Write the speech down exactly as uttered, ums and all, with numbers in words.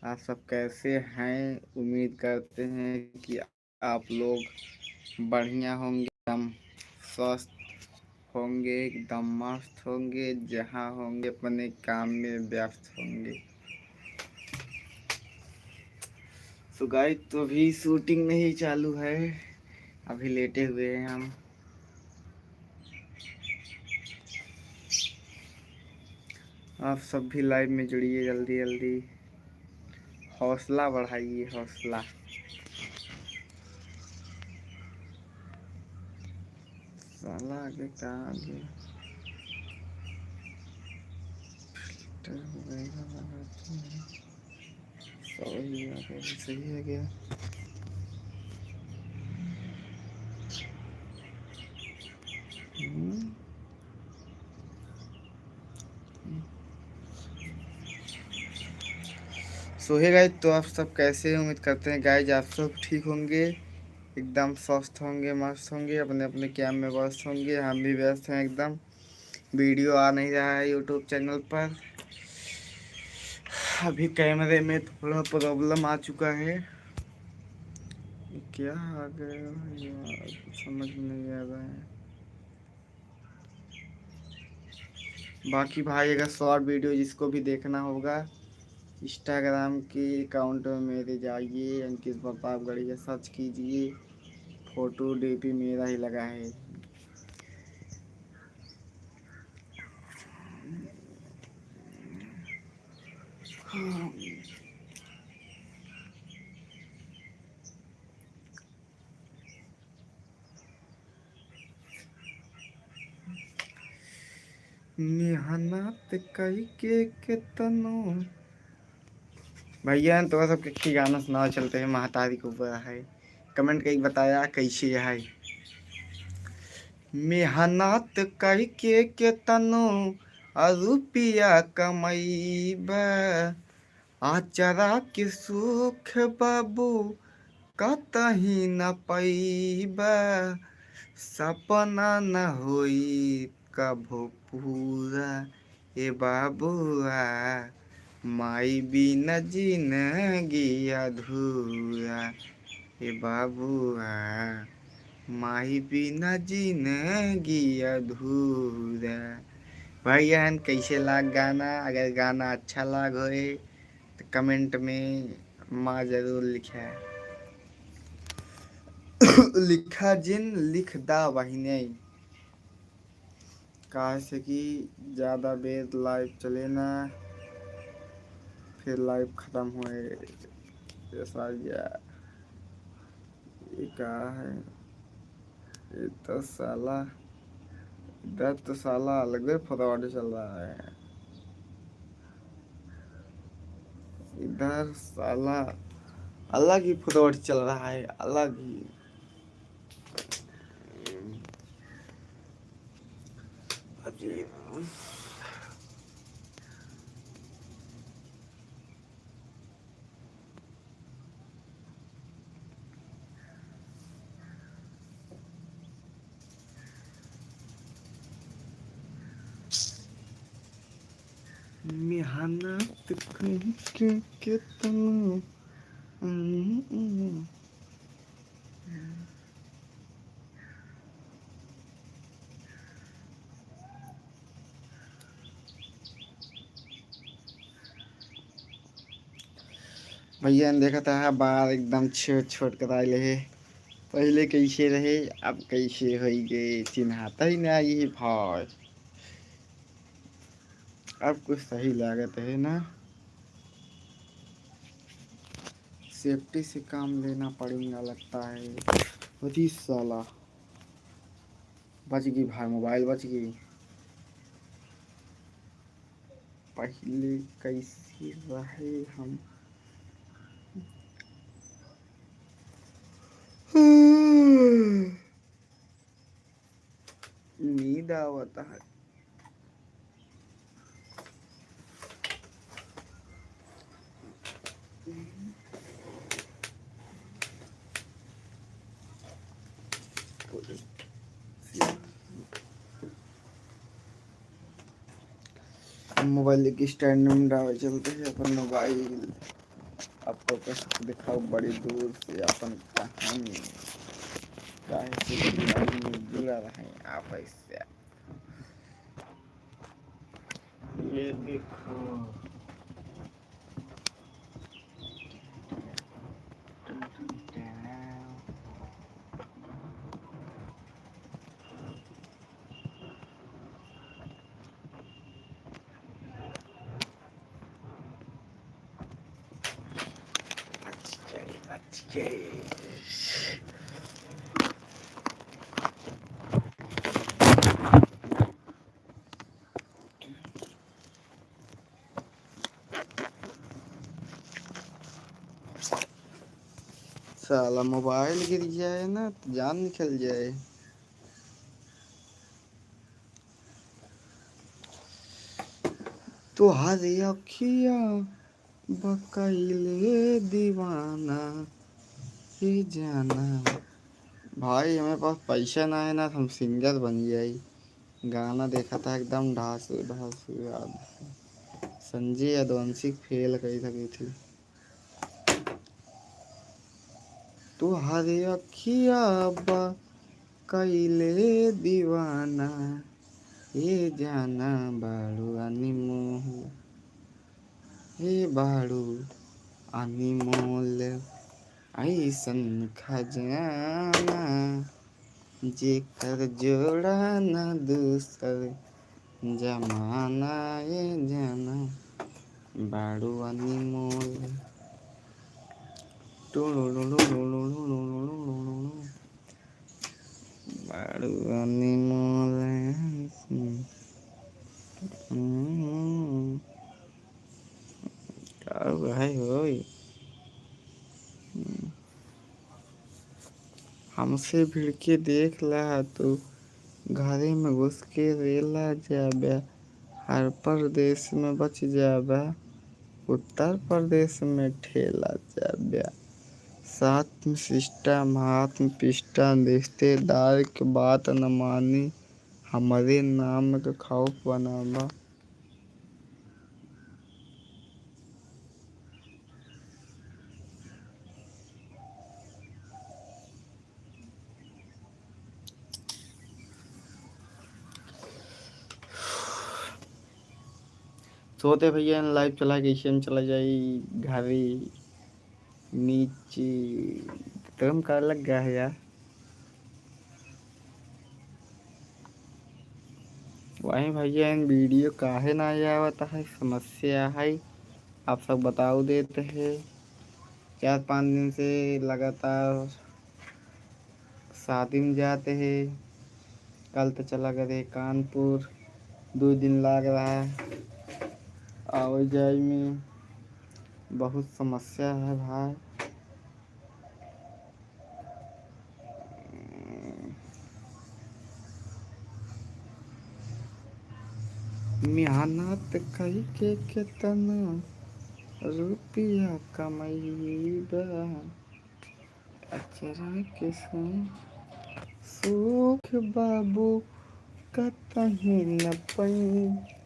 आप सब कैसे हैं? उम्मीद करते हैं कि आप लोग बढ़िया होंगे, एकदम स्वस्थ होंगे, एकदम मस्त होंगे, जहाँ होंगे अपने काम में व्यस्त होंगे। So guys, तो अभी shooting नहीं चालू है, अभी लेटे हुए हैं हम। आप सब भी live में जुड़िए जल्दी जल्दी, हौसला बढ़ाइए, हौसला। साला आगे का आगे filter हो गया, सही आ गया, सही आ गया। हम्म। So hey guys, तो आप सब कैसे हैं? उम्मीद करते हैं guys आप सब ठीक होंगे, एकदम स्वस्थ होंगे, मस्त होंगे, अपने अपने काम में व्यस्त होंगे। हम भी व्यस्त हैं एकदम, video आ नहीं रहा है YouTube channel पर। अभी camera में थोड़ा problem आ चुका है। क्या आ गया यार, कुछ समझ में नहीं आ रहा है। बाकी भाई, अगर short video जिसको भी देखना होगा, Instagram के account में मेरे जाइए, अंकित प्रतापगढ़िया search कीजिए, photo DP मेरा ही लगा है। मेहनत कई के केतनो। भैया, तोरा सबके की गाना सुनाओ, चलते हैं महतारी के ऊपर है। Comment कई बताया कैसे है। मेहनत कई के केतनो आ रुपया कमैबा, आचरा के सुख बाबू कतही न पैबा, सपना न होई कभो पूरा। ए बाबुआ, माई बिना जिनगी अधूरा। ए बाबुआ, माई बिना जिनगी अधूरा। भैया, कैसे लाग गाना? अगर गाना अच्छा लाग होए तो comment में माँ जरूर लिखा, लिखा जिन, लिख दा बहिने। काहे से कि ज्यादा बेर live चले ना, फिर live खत्म होए। ऐसा या ये का है? ये तो साला, इधर तो साला अलगे fraud चल रहा है। इधर साला अलग ही fraud चल रहा है, अलग ही। अजीब। मेहनत कई के केतनो। भैया ने देखत ह, बार एकदम छोट छोट कराइले हे। पहिले कैसे रहे, अब कैसे होइ गए, चिन्हाता ही ना ये भाई। अब कुछ सही लागत है ना, safety से काम लेना पड़ेगा लगता है। अरे साला, बच गई भाई, mobile बच गई। पहिले कैसे रहे हम। नींद आवत है। Mobile के stand में डाले चलते हैं अपन mobile। आपको कैसे दिखाओ बड़ी दूर से अपन कहानी, काहे से कि आदमी जुड़ा रहे आप ऐसे। ये देखो। साला मोबाइल गिर जाए ना तो जान निकल जाए। तोहरे अखिया बकैले दीवाना, ये जाना। भाई, हमें पास पैसा ना है ना, हम सिंगर बन जाई। गाना देखा था एकदम ढासू ढासू याद। संजय यदुवंशी फेल कही सकी थी। तोहरे अखिया बा कइले दीवाना, ए जाना बाड़ू अनमोल, ए बाड़ू अनमोल, अइसन खजाना, जेकर जोड़ा ना दूसर जमाना, ए जाना बाड़ू अनमोल। टुलुलुलुलुलुलुलुलुलुलु। बाड़ू अनमोल। हम्म। का भाई होई? हम्म। हमसे भिड़ के देख ला तू, घरे में घुस के रेला जाब्या, हर परदेस में बच जाब्या, उत्तर प्रदेश में ठेला जाब्या। साथ में सिस्टम, हाथ में पिस्टल, रिश्तेदार के बात न मानी, हमरे नाम के खौफ बनाबा। सोते भैया लाइव चला, कैसे हम चला जाई घरे नीचे। गरम का लग गया है यार। वहीं भैया इन वीडियो काहे ना आवत है, समस्या है, आप सब बताओ देते हैं। चार पाँच दिन से लगातार शादी में जाते हैं, कल तो चला गए कानपुर, दो दिन लाग रहा है आवे जाए में, बहुत समस्या है भाई। मेहनत कई के केतना रुपया कमइबा, अचरा के सुन सुख बाबू कतहीं न पई।